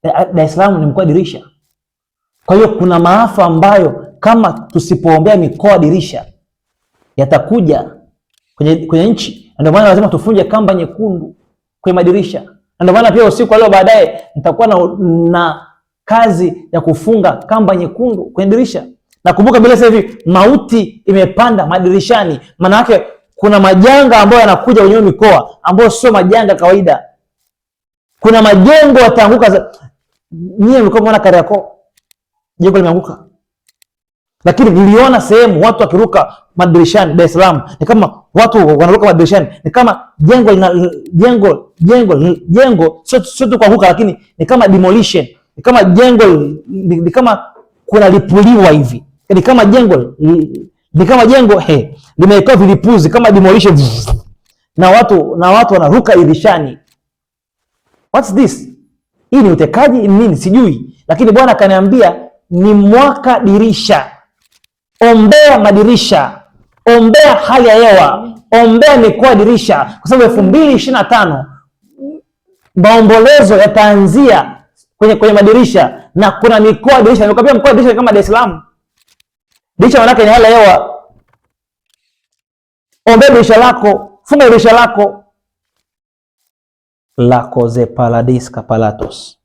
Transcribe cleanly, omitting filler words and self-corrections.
Dar es Salaam ni mkoa dirisha. Kwa hiyo kuna maafa ambayo kama tusipoombea mikoa dirisha yatakuja kwenye nchi. Ndio maana lazima tufunje kamba nyekundu kwenye madirisha. Ndio maana pia usiku leo baadaye nitakuwa na kazi ya kufunga kamba nyekundu kwenye dirisha. Nakumbuka bila sasa hivi mauti imepanda madirishani, maana yake kuna majanga ambayo yanakuja kwenye mikoa ambayo sio majanga kawaida. Kuna majengo yataanguka. Nyie mlikuwa mnaona Kariakoo jengo limeanguka, lakini niliona sehemu watu wakiruka madirishani Dar es Salaam, ni kama watu wanaruka madirishani, ni kama jengo lina jengo jengo jengo, sio tu kuanguka, lakini ni kama demolition, ni kama jengo ni kama kuna lipuliwa hivi, ni kama jengo ni kama jengo he limewekewa vilipuzi kama demolition, na watu wanaruka dirishani. What's this? Hii ni utekaji nini? Sijui, lakini Bwana akaniambia ni mwaka dirisha. Ombea madirisha, ombea hali ya hewa, ombea mikoa dirisha, kwa sababu 2025 maombolezo yataanzia kwenye madirisha na kuna mikoa dirisha. Nimekwambia mkoa dirisha kama Dar es Salaam. Dirisha maana yake ni hali ya hewa. Ombea dirisha lako, funga dirisha lako lako ze paladis kapalatos.